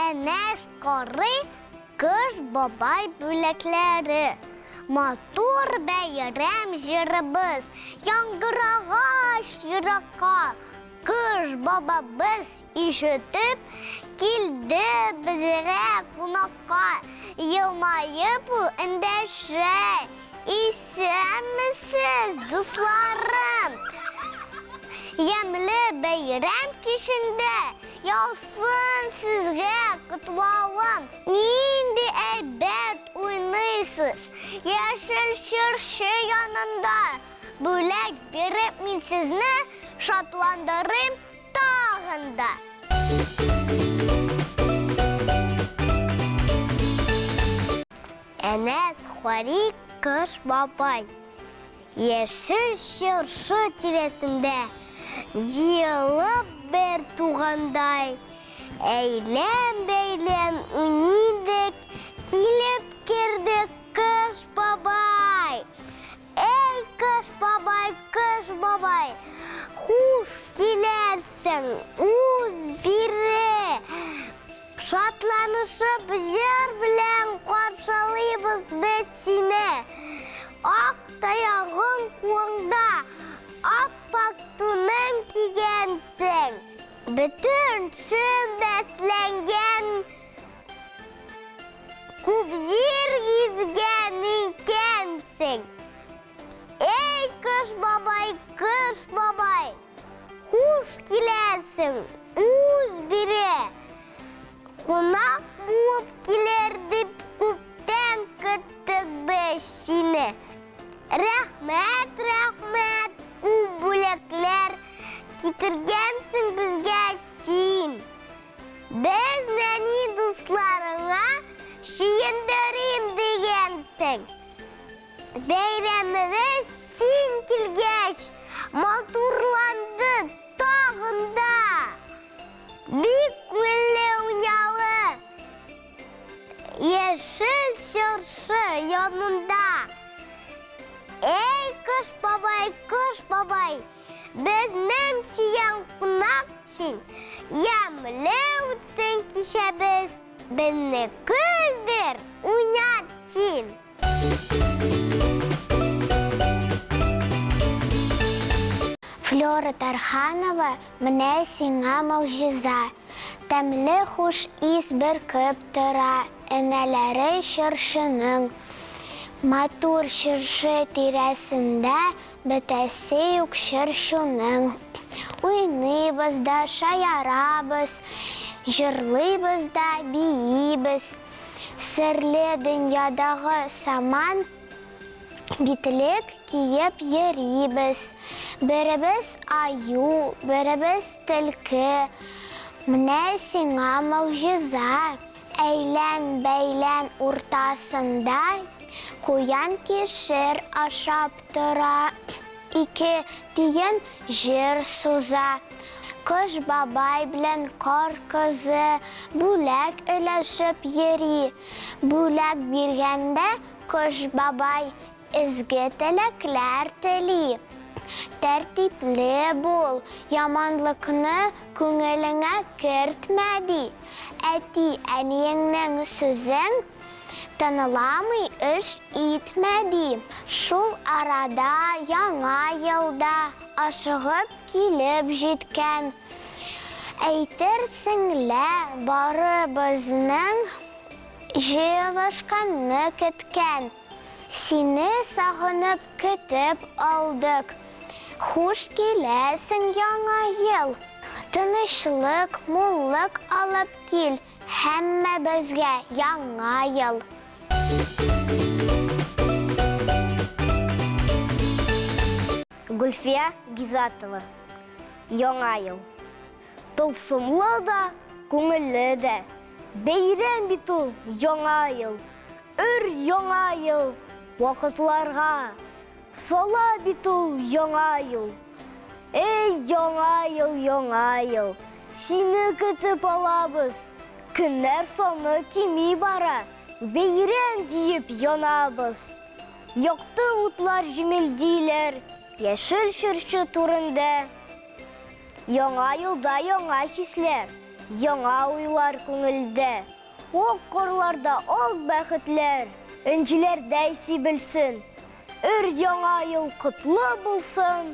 Әнәс карый Кыш бабай бүләкләре. Матур бәйрәм җырыбыз яңгырагач еракка, Кыш бабабыз ишетеп килде безгә кунакка. Елмаеп ул эндәшә, Исәнмесез, дусларым! Ямьле бәйрәм кичендә яусын сезгә котлавым. Нинди әйбәт уйныйсыз, яшел чыршы янында. Бүләк биреп мин сезне шатландырыйм тагын да. Әнәс Хари Кыш бабай яшел чыршы тирәсендә җыелып бер тугандай әйлән-бәйлән уйныйдык, килеп керде Кыш бабай. Әй, Кыш бабай, Кыш бабай, хуш киләсең, уз бире. Шатланышып җыр белән каршылыйбыз без сине. Ак таягың кулыңда, ап-ак туның кигәнсең. Бөтен шөн бәсләнгән, күп җир гизгән икәнсең. Эй, Кыш бабай, Кыш бабай! Хуш киләсең, үз бире. Кунак булып килер дип күптән көттек без сине. Рәхмәт, рәхмәт, күп бүләкләр китергәнсең безгә син. Без нәни дусларыңа сөендерим дигәнсең. Бәйрәмебез син килгәч матурланды тагын да. Бик күңелле уйнавы яшел чыршы янында. Эй, Кыш бабай, Кыш бабай, безнең сөйгән кунак син. Ямьле үтсен кичәбез, безне көлдер, уйнат син. Флера Тарханова, Менә сиңа могҗиза! Тәмле хуш ис бөркеп тора энәләре чыршының. Матур чыршы тирәсендә бетәсе юк чыр-чуның. Уйныйбыз да, шаярабыз, җырлыйбыз да, биибез. Серле дөньядагы саман битлек киеп йөрибез. Беребез аю, беребез төлке. Менә сиңа могҗиза! Әйлән-бәйлән уртасында куян кишер ашап тора. Ике тиен җыр суза. Кыш бабай белән Кар кызы бүләк өләшеп йөри. Бүләк биргәндә Кыш бабай изге теләкләр тели. Тәртипле бул, яманлыкны күңелеңә кертмә, ди. Әти-әниеңнең сүзен тыңламый эш итмә, ди. Шул арада Яңа ел да ашыгып килеп җиткән. Әйтерсең лә, барыбызның җыелышканны көткән. Сине сагынып көтеп алдык. Хуш киләсең, Яңа ел! Тынычлык, муллык алып кил һәммәбезгә, Яңа ел! Гөлфия Гизатова. Яңа ел. Тылсымлы да, күңелле дә. Бәйрәм бит ул Яңа ел. Өр Яңа ел вакытларга. Сала бит ул Яңа ел. Эй, Яңа ел, Яңа ел. Сине көтеп алабыз. Көннәр саны кими бара. Бәйрәм диеп янабыз. Якты утлар җемелдиләр. Яшел чыршы түрендә. Яңа елда яңа хисләр, яңа уйлар күңелдә. Ак карларда ак бәхетләр, энҗеләрдәй сибелсен. Өр яңа ел котлы булсын,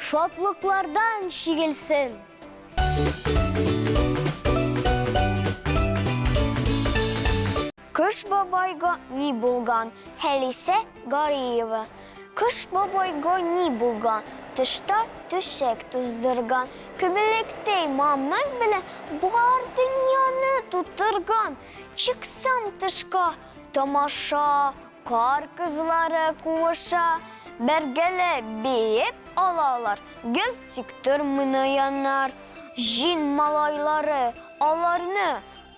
шатлыклардан чигелсен. Кыш бабайга ни булган? Хәлисә Гариева. Кыш бабайга ни булган? Тышта түшәк туздырган. Көбелектәй мамык белән бар дөньяны тутырган. Чыксам тышка, тамаша, кар кызлары куыша. Бергәләп биеп алалар, гел тик тормый наяннар. Җил малайлары аларны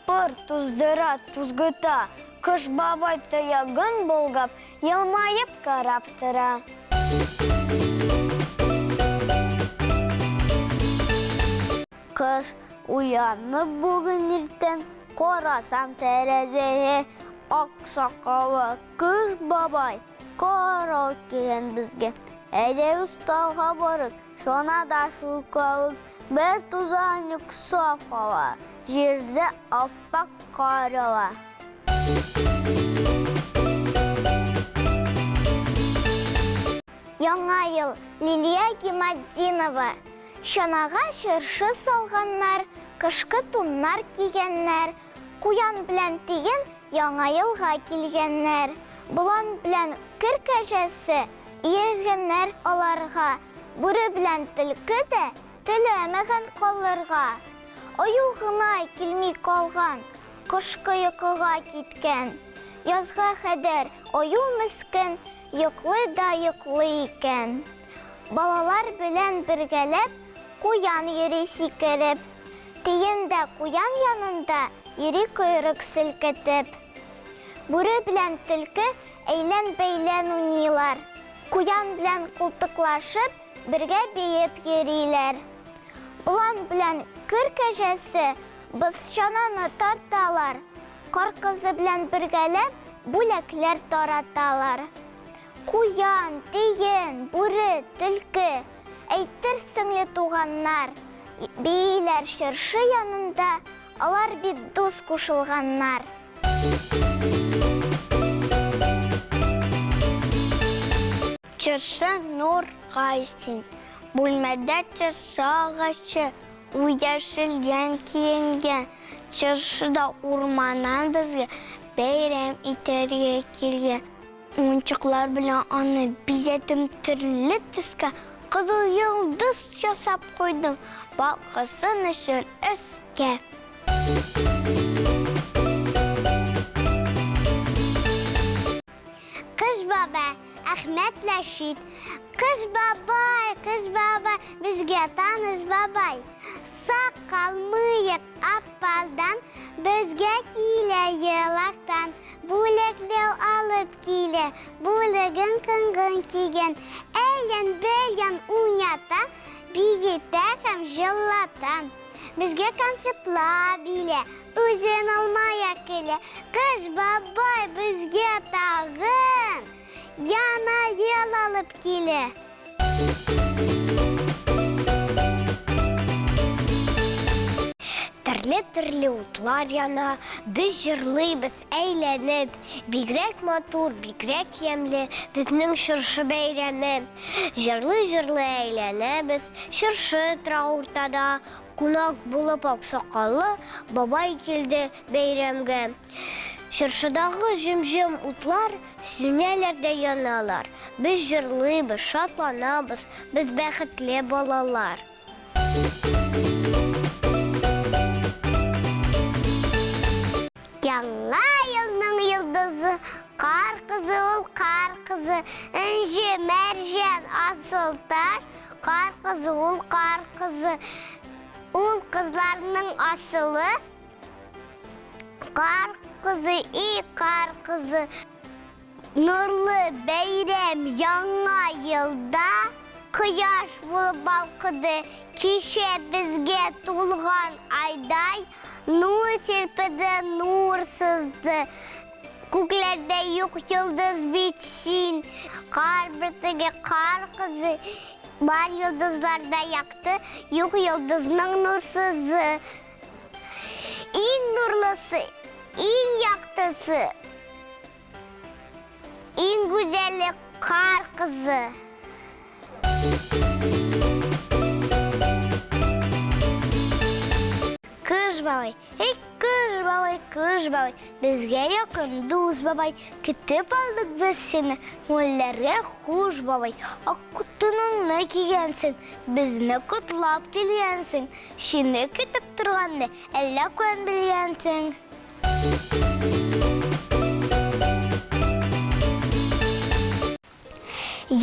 Пыр туздыра, тузгыта. Кыш бабай тоягын болгап, елмаеп карап тора. Кыш уянып бүген иртән, карасам тәрәзәгә, ак сакаллы Кыш бабай карау килгән безгә. Әйдә остага барып, чанада шул кебек бер тузан юк, саф һава, җирдә ап-ак кар ява. Яңа ел, Лилия Гиматдинова. Чанага чыршы салганнар, кышкы туннар кигәннәр, куян белән тиен Яңа елга килгәннәр. Болан белән кер кәҗәсе ияргәннәр аларга. Бүре белән төлке дә теләмәгән калырга. Аю гына килми калган, кышкы йокыга киткән. Язга хәдәр аю мескен йоклый да йоклый икән. Балалар белән бергәләп куян йөри сикереп. Тиен дә куян янында йөри койрык селкетеп. Бүре белән төлке әйлән-бәйлән уйныйлар. Куян белән култыклашып, бергә биеп йөриләр. Болан белән көр кәҗәсе боз чананы тарталар. Кар кызы белән бергәләп бүләкләр тараталар. Куян, тиен, бүре, төлке, әйтерсең ле туганнар, бииләр чыршы янында, алар бит дус кушылганнар. Чыршы Нур Гайсин. Бүлмәдә чыршы агачы, ул яшелдән киенгән. Чыршы да урманнан безгә бәйрәм итәргә килгән. Уенчыклар белән аны бизәдем төрле төскә, кызыл йолдыз ясап куйдым, балкысын өчен өскә. Кыш баба, Әхмәт Рәшит. Кыш бабай, кыш бабай, безгә таныш бабай. Сакал, мыек аппалдан, безгә килә елактан. Бүләкләү алып килә, бүлеген кыңгын кигән. Әйлән-бәйлән уйната, биетә һәм җыллата. Безгә конфетлар бирә, үзен алмая көлә. Кыш бабай безгә тагын Яна ел алып килә. Төрле-төрле утлар яна, без җырлыйбыз әйләнеп. Бигрәк матур, бигрәк ямьле безнең чыршы бәйрәме. Җырлый-җырлый әйләнәбез, чыршы тора уртада. Кунак булып аксакаллы бабай килде бәйрәмгә. Чыршыдагы җем-җем утлар сүнәләр дә яналар. Без җырлыйбыз, шатланабыз, без бәхетле балалар. Яңа елның йолдызы, кар кызы ул кар кызы, энҗе, мәрҗән, асыл таш, кар кызы ул кар кызы. Ул кызларның асылы, Кар кызы, и кар кызы. Нурлы бәйрәм яңа елда кояш булып балкыды. Кичә безгә тулган айдай нур сирпеде, нур сызды. Күкләрдә юк йолдыз бит син. Кар бөртеге, кар кызы. Бар йолдызларда якты, юк йолдызның нурсызы. Иң нурлысы, иң яктысы, иң гүзәле кар кызы. Кыш бабай, эй, Кыш бабай, Кыш бабай, безгә якын дус бабай, көтеп алдык без сине, күңелләргә хуш бабай. Ак туныңны кигәнсең, безне котлап килгәнсең, сине көтеп торганны әллә каян белгәнсең.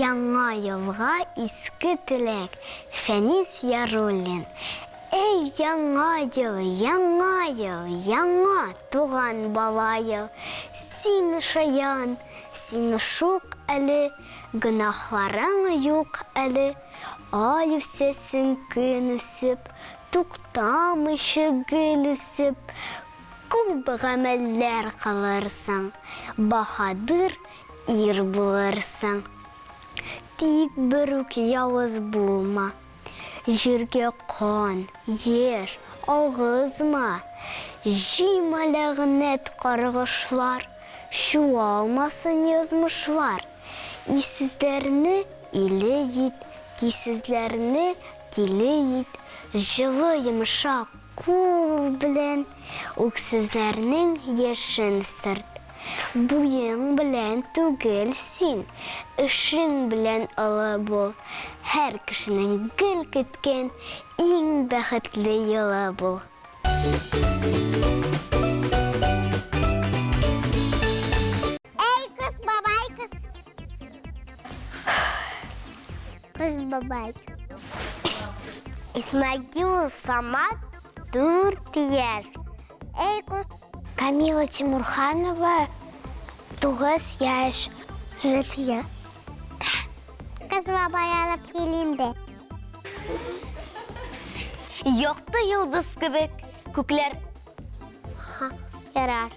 Яңа елга иске теләк, Фәнис Яруллин. Әй, яңа ел, яңа ел, яңа туган бала ел. Син шаян, син шук әле, гөнаһларың юк әле. Ай үсәсең, көн үсеп, туктамыйча гел үсеп, күп гамәлләр кылырсың, баһадир Ир булырсың. Тик берүк явыз булма. Җиргә кан, яшь агызма. Җыйма ләгънәт каргышлар, Чуалмасын язмышлар. Исезләрне иле ит, Кисезләрне тиле ит. Җылы йомшак кул белән Үксезләрнең яшен сырт. Буең белән түгел син, эшең белән олы бул. Һәр кешенең гел көткән иң бәхетле елы бул. Әй, кыз бабай, кыз. Кыз бабай. Исмагилов Самат дүрт яшь. Әй, кыз. Камила Тимурханова 9 яшь. Зөлфия. Кыз бабай алып кил инде. Якты йолдыз кебек күкләр. Ярар.